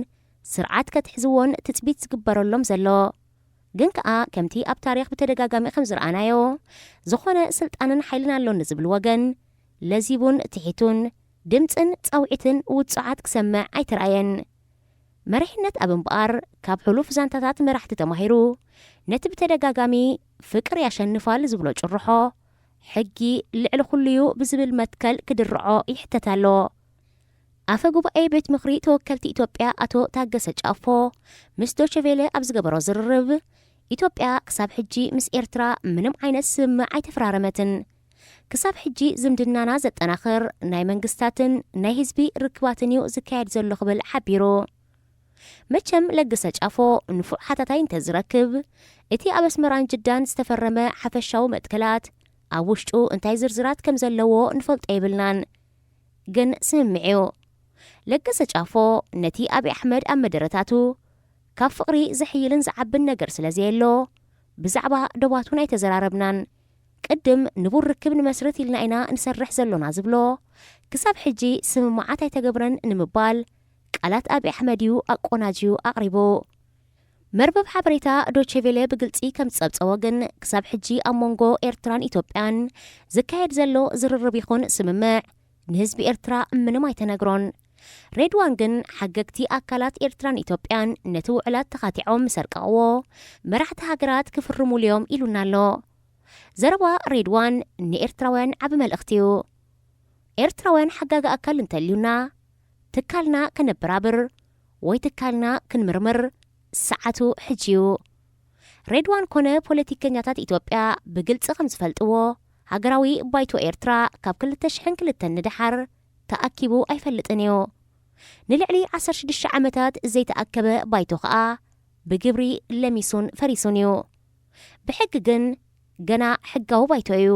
ስርዓት ከትሕዝዎን ትጽቢት ዝግበረሎም ዘሎ ግን ከኣ ከምቲ ኣብ ታሪኽ ብተደጋጋሚ ከም ዝረኣናዮ ዝኾነ ስልጣንን ሓይልን ኣሎኒ ዝብል ወገን ለዚቡን ትሒቱን ድምጽን ጻውዒትን ውጹዓት ክሰምዕ ኣይተራእየን። መሪሕነት ኣብ እምበኣር ካብ ሕሉፍ ዛንታታት መራሕቲ ተማሂሩ ነቲ ብተደጋጋሚ ፍቅር ያሸንፋል ዝብሎ ጭርሖ ሕጊ ልዕሊ ኩሉዩ ብዝብል መትከል ክድርዖ ይሕተት ኣሎ። ኣፈ ጉባኤ ቤት ምኽሪ ተወከልቲ ኢትዮጵያ ኣቶ ታገሰ ጫፎ ምስ ዶችቬለ ኣብ ዝገበሮ ዝርርብ ኢትዮጵያ ክሳብ ሕጂ ምስ ኤርትራ ምንም ዓይነት ስምምዕ ኣይተፈራረመትን። ክሳብ ሕጂ ዝምድናና ዘጠናኽር ናይ መንግስታትን ናይ ህዝቢ ርክባትን እዩ ዝካየድ ዘሎ ክብል ሓቢሩ። መቸም ለገሰ ጫፎ ንፉዕ ሓታታይ እንተዝረክብ እቲ ኣብ ኣስመራን ጅዳን ዝተፈረመ ሓፈሻዊ መትከላት ኣብ ውሽጡ እንታይ ዝርዝራት ከም ዘለዎ ንፈልጦ የብልናን። ግን ስምምዕ እዩ። ለገሰ ጫፎ ነቲ ኣብይ ኣሕመድ ኣብ መደረታቱ ካብ ፍቕሪ ዝሕይልን ዝዓብን ነገር ስለ ዘየሎ ብዛዕባ ዶባቱ ኣይተዘራረብናን። ቅድም ንቡር ርክብ ንመስርት ኢልና ኢና ንሰርሕ ዘሎና ዝብሎ ክሳብ ሕጂ ስምምዓት ኣይተገብረን ንምባል ቃላት ኣብይ ኣሕመድ እዩ ኣቆናጅዩ ኣቕሪቡ። መርበብ ሓበሬታ ዶቼ ቬለ ብግልጺ ከም ዝጸብጸቦ ግን ክሳብ ሕጂ ኣብ መንጎ ኤርትራን ኢትዮጵያን ዝካየድ ዘሎ ዝርርብ ይኹን ስምምዕ ንህዝቢ ኤርትራ ምንም ኣይተነግሮን። ሬድዋን ግን ሓገግቲ ኣካላት ኤርትራን ኢትዮጵያን ነቲ ውዕላት ተኻቲዖም ምስ ኣርቀቕዎ መራሕቲ ሃገራት ክፍርሙሉ እዮም ኢሉና ኣሎ። ዘረባ ሬድዋን ንኤርትራውያን ዓቢ መልእኽቲ እዩ። ኤርትራውያን ሓጋጊ ኣካል እንተልዩና ትካልና ከነበራብር ወይ ትካልና ክንምርምር ሰዓቱ ሕጂ እዩ። ሬድዋን ኮነ ፖለቲከኛታት ኢትዮጵያ ብግልጺ ከም ዝፈልጥዎ ሃገራዊ ባይቶ ኤርትራ ካብ ክልተ ሽሕን ክልተን ንደሓር ተኣኪቡ ኣይፈልጥን እዩ። ንልዕሊ ዓሰርተ ሽዱሽተ ዓመታት ዘይተኣከበ ባይቶ ከኣ ብግብሪ ለሚሱን ፈሪሱን እዩ። ብሕጊ ግን ገና ሕጋዊ ባይቶ እዩ።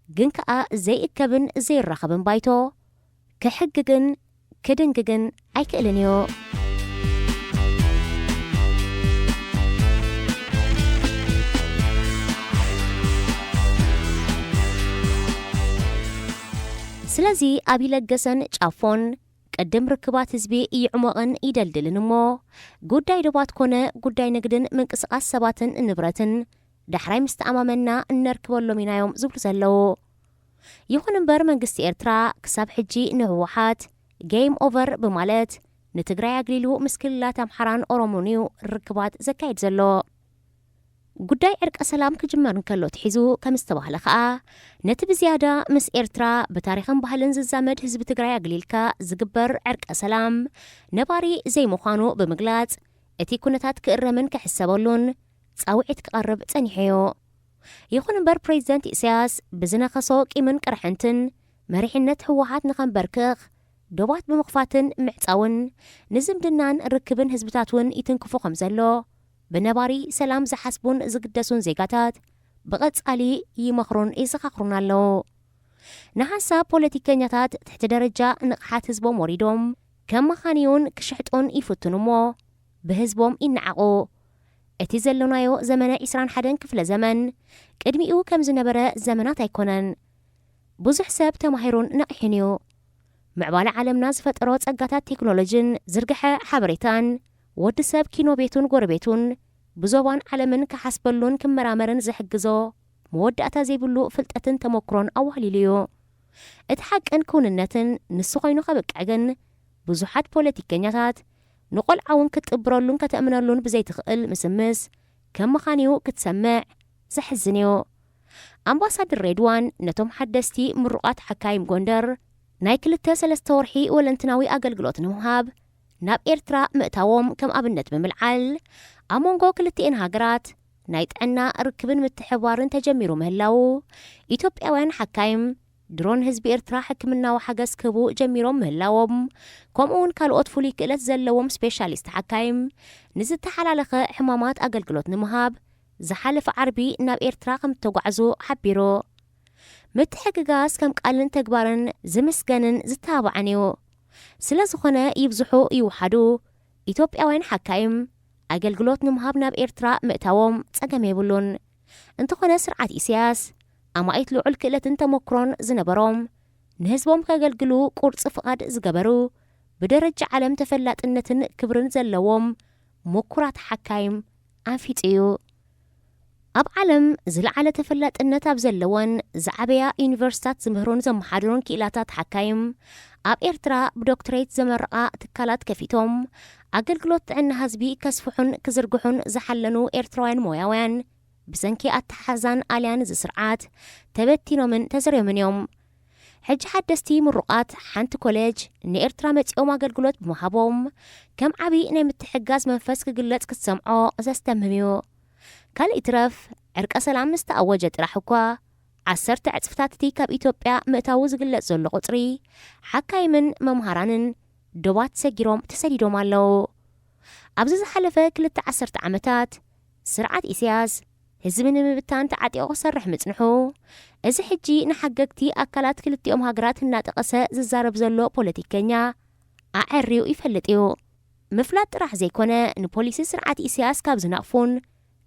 ግን ከኣ ዘይእከብን ዘይራኸብን ባይቶ ክሕግግን ክድንግግን ኣይክእልን እዩ። ስለዚ ኣብ ይለገሰን ጫፎን ቅድም ርክባት ህዝቢ ይዕሞቕን ይደልድልን እሞ ጉዳይ ዶባት ኮነ ጉዳይ ንግድን ምንቅስቓስ ሰባትን ንብረትን ዳሕራይ ምስ ተኣማመንና እነርክበሎም ኢና እዮም ዝብሉ ዘለዉ። ይኹን እምበር መንግስቲ ኤርትራ ክሳብ ሕጂ ንህወሓት ጌም ኦቨር ብማለት ንትግራይ ኣግሊሉ ምስ ክልላት ኣምሓራን ኦሮሞን እዩ ርክባት ዘካየድ ዘሎ። ጉዳይ ዕርቀ ሰላም ክጅመር እንከሎ ትሒዙ ከም ዝተባህለ ከኣ፣ ነቲ ብዝያዳ ምስ ኤርትራ ብታሪኽን ባህልን ዝዛመድ ህዝቢ ትግራይ ኣግሊልካ ዝግበር ዕርቀ ሰላም ነባሪ ዘይምዃኑ ብምግላጽ፣ እቲ ኩነታት ክእረምን ክሕሰበሉን ጻውዒት ክቐርብ ጸኒሑ እዩ። ይኹን እምበር፣ ፕሬዚደንት ኢሳያስ ብዝነኸሶ ቂምን ቅርሕንትን መሪሕነት ህወሓት ንኸንበርክኽ ዶባት ብምኽፋትን ምዕጻውን ንዝምድናን ርክብን ህዝብታት እውን ይትንክፎ ከም ዘሎ ብነባሪ ሰላም ዝሓስቡን ዝግደሱን ዜጋታት ብቐጻሊ ይመኽሩን የዘኻኽሩን ኣለዉ። ንሓንሳብ ፖለቲከኛታት ትሕቲ ደረጃ ንቕሓት ህዝቦም ወሪዶም ከም መኻንዩን ክሽሕጡን ይፍትኑ እሞ ብህዝቦም ይነዓቑ። እቲ ዘሎናዮ ዘመነ ዒስራን ሓደን ክፍለ ዘመን ቅድሚኡ ከም ዝነበረ ዘመናት ኣይኮነን። ብዙሕ ሰብ ተማሂሩን ነቒሑን እዩ። ምዕባለ ዓለምና ዝፈጠሮ ጸጋታት ቴክኖሎጂን ዝርግሐ ሓበሬታን ወዲ ሰብ ኪኖ ቤቱን ጎረቤቱን ብዞባን ዓለምን ክሓስበሉን ክመራመርን ዝሕግዞ መወዳእታ ዘይብሉ ፍልጠትን ተመክሮን ኣዋህሊሉ እዩ። እቲ ሓቅን ክውንነትን ንሱ ኮይኑ ከብቅዕ ግን ብዙሓት ፖለቲከኛታት ንቆልዓ እውን ክትጥብረሉን ከተእምነሉን ብዘይትኽእል ምስምስ ከም መኻንዩ ክትሰምዕ ዘሕዝን እዩ። ኣምባሳደር ሬድዋን ነቶም ሓደስቲ ምሩቓት ሓካይም ጎንደር ናይ ክልተ ሰለስተ ወርሒ ወለንትናዊ ኣገልግሎት ንምሃብ ናብ ኤርትራ ምእታዎም ከም ኣብነት ብምልዓል፣ ኣብ መንጎ ክልቲኤን ሃገራት ናይ ጥዕና ርክብን ምትሕብባርን ተጀሚሩ ምህላዉ፣ ኢትዮጵያውያን ሓካይም ድሮን ህዝቢ ኤርትራ ሕክምናዊ ሓገዝ ክህቡ ጀሚሮም ምህላዎም፣ ከምኡ እውን ካልኦት ፍሉይ ክእለት ዘለዎም ስፔሻሊስት ሓካይም ንዝተሓላለኸ ሕማማት ኣገልግሎት ንምሃብ ዝሓለፈ ዓርቢ ናብ ኤርትራ ከም እተጓዕዙ ሓቢሩ። ምትሕግጋዝ ከም ቃልን ተግባርን ዝምስገንን ዝተባባዕን እዩ። ስለ ዝኾነ ይብዝሑ ይውሓዱ ኢትዮጵያውያን ሓካይም ኣገልግሎት ንምሃብ ናብ ኤርትራ ምእታዎም ጸገም የብሉን። እንተኾነ ስርዓት ኢሳያስ ኣማኢት ልዑል ክእለትን ተመክሮን ዝነበሮም ንህዝቦም ከገልግሉ ቁርጺ ፍቓድ ዝገበሩ ብደረጃ ዓለም ተፈላጥነትን ክብርን ዘለዎም ምኩራት ሓካይም ኣንፊጹ እዩ። ኣብ ዓለም ዝለዓለ ተፈላጥነት ኣብ ዘለወን ዝዓበያ ዩኒቨርሲታት ዝምህሩን ዘመሓድሩን ክኢላታት ሓካይም ኣብ ኤርትራ ብዶክትሬት ዘመረቓ ትካላት ከፊቶም ኣገልግሎት ጥዕና ህዝቢ ከስፍሑን ክዝርግሑን ዝሓለኑ ኤርትራውያን ሞያውያን ብሰንኪ ኣተሓሕዛን ኣልያን እዚ ስርዓት ተበቲኖምን ተዘርዮምን እዮም። ሕጂ ሓደስቲ ምሩቓት ሓንቲ ኮሌጅ ንኤርትራ መጺኦም ኣገልግሎት ብምሃቦም ከም ዓቢ ናይ ምትሕግጋዝ መንፈስ ክግለጽ ክትሰምዖ ዘስተምህም እዩ። ካልእ ይትረፍ ዕርቀ ሰላም ምስ ተኣወጀ ጥራሕ እኳ ዓሰርተ ዕጽፍታት እቲ ካብ ኢትዮጵያ ምእታዉ ዝግለጽ ዘሎ ቁጽሪ ሓካይምን መምሃራንን ዶባት ሰጊሮም ተሰዲዶም ኣለዉ። ኣብዚ ዝሓለፈ ክልተ ዓሰርተ ዓመታት ስርዓት ኢሳያስ ህዝቢ ንምብታን ተዓጢቑ ክሰርሕ ምጽንሑ፣ እዚ ሕጂ ንሓገግቲ ኣካላት ክልቲኦም ሃገራት እናጠቐሰ ዝዛረብ ዘሎ ፖለቲከኛ ኣዐርዩ ይፈልጥ እዩ። ምፍላጥ ጥራሕ ዘይኮነ ንፖሊሲ ስርዓት ኢሳያስ ካብ ዝነቕፉን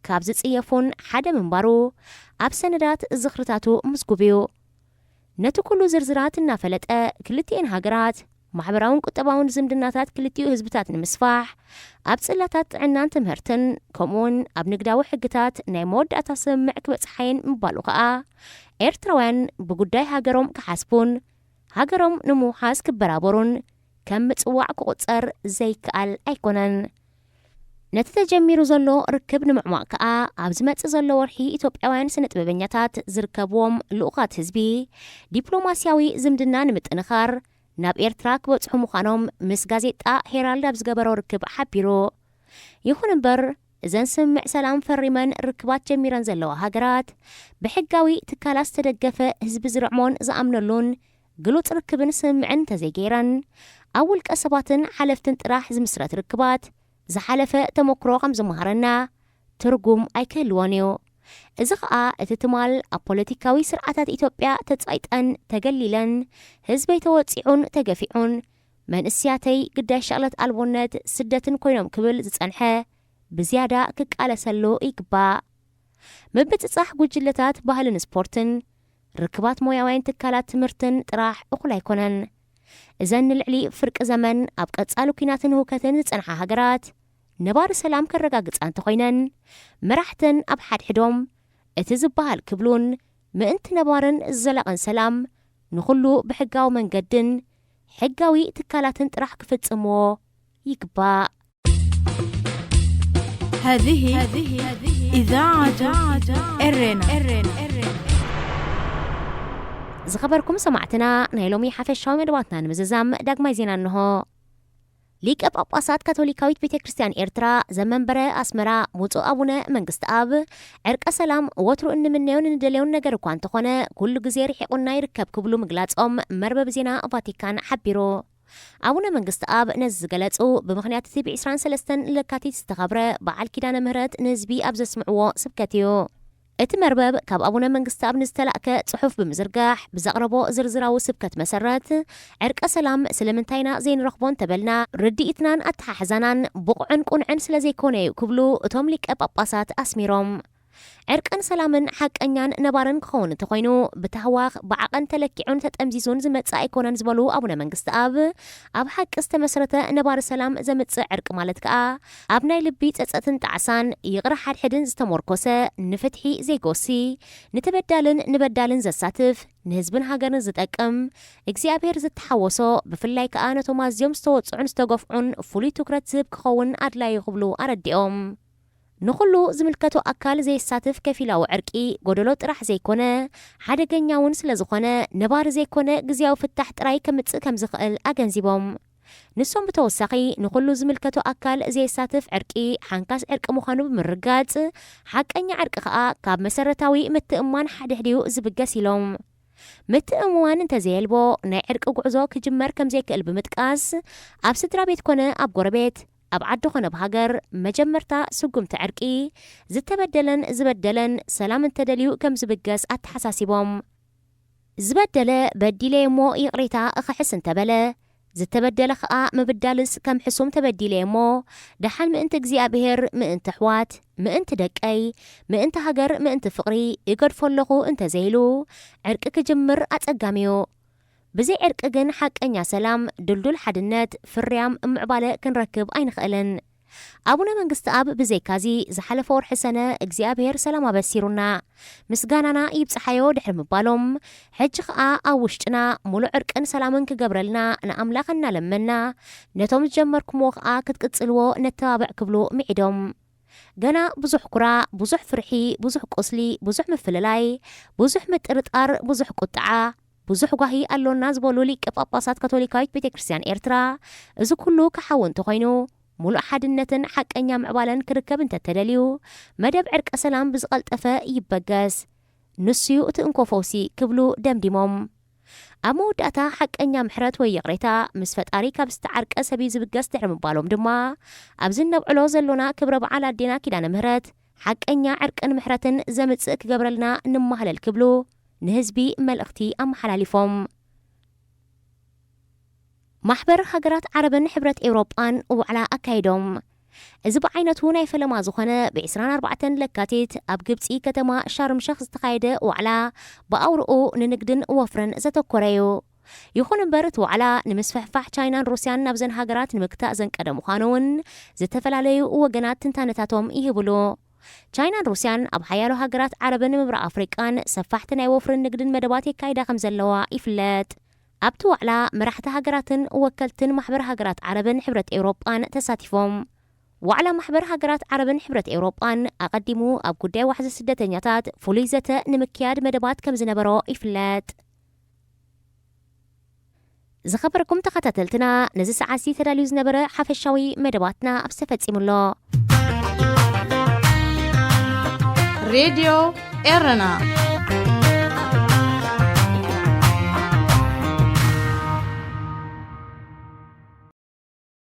ካብ ዝጽየፉን ሓደ ምንባሩ ኣብ ሰነዳት ዝኽርታቱ ምዝጉብ እዩ። ነቲ ኩሉ ዝርዝራት እናፈለጠ ክልቲኤን ሃገራት ማሕበራውን ቁጠባውን ዝምድናታት ክልቲኡ ህዝብታት ንምስፋሕ ኣብ ጽላታት ጥዕናን ትምህርትን ከምኡውን ኣብ ንግዳዊ ሕግታት ናይ መወዳእታ ስምምዕ ክበጽሓየን ምባሉ ከኣ ኤርትራውያን ብጉዳይ ሃገሮም ክሓስቡን ሃገሮም ንምውሓስ ክበራበሩን ከም ምጽዋዕ ክቑጸር ዘይከኣል ኣይኮነን። ነቲ ተጀሚሩ ዘሎ ርክብ ንምዕሟቕ ከኣ ኣብ ዝመጽእ ዘሎ ወርሒ ኢትዮጵያውያን ስነ ጥበበኛታት ዝርከብዎም ልኡኻት ህዝቢ ዲፕሎማስያዊ ዝምድና ንምጥንኻር ናብ ኤርትራ ክበጽሑ ምዃኖም ምስ ጋዜጣ ሄራልድ ኣብ ዝገበሮ ርክብ ሓቢሩ። ይኹን እምበር እዘን ስምምዕ ሰላም ፈሪመን ርክባት ጀሚረን ዘለዋ ሃገራት ብሕጋዊ ትካላት ዝተደገፈ ህዝቢ ዝርዕሞን ዝኣምነሉን ግሉጽ ርክብን ስምምዕን እንተዘይገይረን ኣብ ውልቀ ሰባትን ሓለፍትን ጥራሕ ዝምስረት ርክባት ዝሓለፈ ተመክሮ ከም ዝመሃረና ትርጉም ኣይክህልዎን እዩ። እዚ ኸኣ እቲ ትማል ኣብ ፖለቲካዊ ስርዓታት ኢትዮጵያ ተጻይጠን ተገሊለን ህዝበይ ተወጺዑን ተገፊዑን መንእስያተይ ግዳይ ሸቕለት ኣልቦነት ስደትን ኮይኖም ክብል ዝጸንሐ ብዝያዳ ክቃለሰሉ ይግባእ። ምብጽጻሕ ጉጅለታት ባህልን ስፖርትን ርክባት ሞያውያን ትካላት ትምህርትን ጥራሕ እኹል ኣይኮነን። እዘን ንልዕሊ ፍርቂ ዘመን ኣብ ቀጻሊ ኲናትን ህውከትን ዝጸንሓ ሃገራት ነባሪ ሰላም ከረጋግጻ እንተኾይነን መራሕተን ኣብ ሓድሕዶም እቲ ዝበሃል ክብሉን ምእንቲ ነባርን ዘላቕን ሰላም ንኹሉ ብሕጋዊ መንገድን ሕጋዊ ትካላትን ጥራሕ ክፍጽምዎ ይግባእ። هذه إذاعة إرنا. ዝኸበርኩም ሰማዕትና፣ ናይ ሎሚ ሓፈሻዊ መደባትና ንምዝዛም ዳግማይ ዜና እንሆ። ሊቀ ጳጳሳት ካቶሊካዊት ቤተ ክርስቲያን ኤርትራ ዘመንበረ ኣስመራ ብፁዕ ኣቡነ መንግስቲ ኣብ፣ ዕርቀ ሰላም ወትሩ እንምነዮን እንደልዮን ነገር እኳ እንተኾነ፣ ኩሉ ግዜ ርሒቑና ይርከብ ክብሉ ምግላጾም መርበብ ዜና ቫቲካን ሓቢሩ። ኣቡነ መንግስቲ ኣብ ነዚ ዝገለጹ፣ ብምኽንያት እቲ ብ ዕስራን ሰለስተን ለካቲት ዝተኸብረ በዓል ኪዳነ ምህረት ንህዝቢ ኣብ ዘስምዕዎ ስብከት እዩ። እቲ መርበብ ካብ ኣቡነ መንግስቲ ኣብ ንዝተላእከ ጽሑፍ ብምዝርጋሕ ብዘቕረቦ ዝርዝራዊ ስብከት መሰረት፣ ዕርቀ ሰላም ስለምንታይና ዘይንረኽቦ እንተበልና፣ ርድኢትናን ኣተሓሕዛናን ብቑዕን ቁኑዕን ስለ ዘይኮነ እዩ ክብሉ እቶም ሊቀ ጳጳሳት ኣስሚሮም። ዕርቅን ሰላምን ሓቀኛን ነባርን ክኸውን እንተኾይኑ፣ ብታህዋኽ ብዓቐን ተለኪዑን ተጠምዚዙን ዝመጽእ ኣይኮነን ዝበሉ ኣቡነ መንግስቲ ኣብ፣ ኣብ ሓቂ ዝተመስረተ ነባሪ ሰላም ዘምጽእ ዕርቂ ማለት ከኣ፣ ኣብ ናይ ልቢ ጸጸትን ጣዕሳን፣ ይቕረ ሓድሕድን ዝተሞርኮሰ፣ ንፍትሒ ዘይጎሲ፣ ንተበዳልን ንበዳልን ዘሳትፍ፣ ንህዝብን ሃገርን ዝጠቅም፣ እግዚኣብሔር ዝተሓወሶ፣ ብፍላይ ከኣ ነቶም ኣዝዮም ዝተወጽዑን ዝተገፍዑን ፍሉይ ትኩረት ዝህብ ክኸውን ኣድላዩ ክብሉ ኣረዲኦም። ንኹሉ ዝምልከቶ ኣካል ዘየሳትፍ ከፊላዊ ዕርቂ ጎደሎ ጥራሕ ዘይኮነ፣ ሓደገኛ እውን ስለ ዝኾነ፣ ነባሪ ዘይኮነ ግዝያዊ ፍታሕ ጥራይ ከምጽእ ከም ዝኽእል ኣገንዚቦም። ንሶም ብተወሳኺ፣ ንኹሉ ዝምልከቶ ኣካል ዘየሳትፍ ዕርቂ ሓንካስ ዕርቂ ምዃኑ ብምርጋጽ፣ ሓቀኛ ዕርቂ ከኣ ካብ መሰረታዊ ምትእምማን ሓድሕድዩ ዝብገስ ኢሎም። ምትእምማን እንተዘየልቦ፣ ናይ ዕርቂ ጉዕዞ ክጅመር ከም ዘይክእል ብምጥቃስ፣ ኣብ ስድራ ቤት ኮነ ኣብ ጎረቤት፣ ኣብ ዓዲ ኮነ ኣብ ሃገር፣ መጀመርታ ስጉምቲ ዕርቂ፣ ዝተበደለን ዝበደለን ሰላም እንተደልዩ ከም ዝብገስ ኣተሓሳሲቦም። ዝበደለ በዲለ እሞ ይቕሬታ እኽሕስ እንተበለ፣ ዝተበደለ ኸኣ ምብዳልስ ከም ሕሱም ተበዲለ እሞ፣ ደሓን ምእንቲ እግዚኣብሔር፣ ምእንቲ ኣሕዋት፣ ምእንቲ ደቀይ፣ ምእንቲ ሃገር፣ ምእንቲ ፍቕሪ እገድፎ ኣለኹ እንተዘይሉ፣ ዕርቂ ክጅምር ኣጸጋሚ'ዩ። ብዘይ ዕርቂ ግን ሓቀኛ ሰላም፣ ድልዱል ሓድነት፣ ፍርያም ምዕባለ ክንረክብ ኣይንኽእልን። ኣቡነ መንግስቲ ኣብ ብዘይካዚ፣ ዝሓለፈ ወርሒ ሰነ እግዚኣብሔር ሰላም ኣበሲሩና፣ ምስጋናና ይብጽሓዮ ድሕሪ ምባሎም፣ ሕጂ ኸኣ ኣብ ውሽጥና ሙሉእ ዕርቅን ሰላምን ክገብረልና ንኣምላኽ እናለመና፣ ነቶም ዝጀመርኩምዎ ኸኣ ክትቅጽልዎ ነተባብዕ ክብሉ ምዒዶም። ገና ብዙሕ ኩራ፣ ብዙሕ ፍርሒ፣ ብዙሕ ቁስሊ፣ ብዙሕ ምፍልላይ፣ ብዙሕ ምጥርጣር፣ ብዙሕ ቁጥዓ፣ ብዙሕ ጓሂ ኣሎና ዝበሉ ሊቀ ጳጳሳት ካቶሊካዊት ቤተ ክርስቲያን ኤርትራ፣ እዚ ኩሉ ክሓዊ እንተኾይኑ፣ ሙሉእ ሓድነትን ሓቀኛ ምዕባለን ክርከብ እንተተደልዩ፣ መደብ ዕርቀ ሰላም ብዝቐልጠፈ ይበገስ። ንሱዩ እቲ እንኮ ፈውሲ ክብሉ ደምዲሞም። ኣብ መወዳእታ ሓቀኛ ምሕረት ወይ ይቕሬታ ምስ ፈጣሪ ካብ ዝተዓርቀ ሰብ እዩ ዝብገስ ድሕሪ ምባሎም ድማ፣ ኣብዚ እነብዕሎ ዘሎና ክብረ በዓል ኣዴና ኪዳነ ምህረት፣ ሓቀኛ ዕርቅን ምሕረትን ዘምጽእ ክገብረልና ንማህለል ክብሉ ንህዝቢ መልእኽቲ ኣመሓላሊፎም። ማሕበር ሃገራት ዓረብን ሕብረት ኤውሮጳን ዋዕላ ኣካይዶም። እዚ ብዓይነቱ ናይ ፈለማ ዝኾነ ብ ዕስራን ኣርባዕተን ለካቲት ኣብ ግብጺ ከተማ ሻርም ሸኽ ዝተኻየደ ዋዕላ ብኣውርኡ ንንግድን ወፍርን ዘተኮረ እዩ። ይኹን እምበር እቲ ዋዕላ ንምስፍሕፋሕ ቻይናን ሩስያን ናብዘን ሃገራት ንምግታእ ዘንቀደ ምዃኑ እውን ዝተፈላለዩ ወገናት ትንታነታቶም ይህብሉ። ቻይናን ሩስያን ኣብ ሓያሎ ሃገራት ዓረብን ምብራቕ ኣፍሪቃን ሰፋሕቲ ናይ ወፍርን ንግድን መደባት የካይዳ ከም ዘለዋ ይፍለጥ። ኣብቲ ዋዕላ መራሕቲ ሃገራትን ወከልትን ማሕበር ሃገራት ዓረብን ሕብረት ኤውሮጳን ተሳቲፎም። ዋዕላ ማሕበር ሃገራት ዓረብን ሕብረት ኤውሮጳን ኣቐዲሙ ኣብ ጉዳይ ዋሕዚ ስደተኛታት ፍሉይ ዘተ ንምክያድ መደባት ከም ዝነበሮ ይፍለጥ። ዝኸበርኩም ተኸታተልትና፣ ነዚ ሰዓትዚ ተዳልዩ ዝነበረ ሓፈሻዊ መደባትና ኣብዚ ተፈጺሙ ኣሎ። ሬድዮ ኤረና።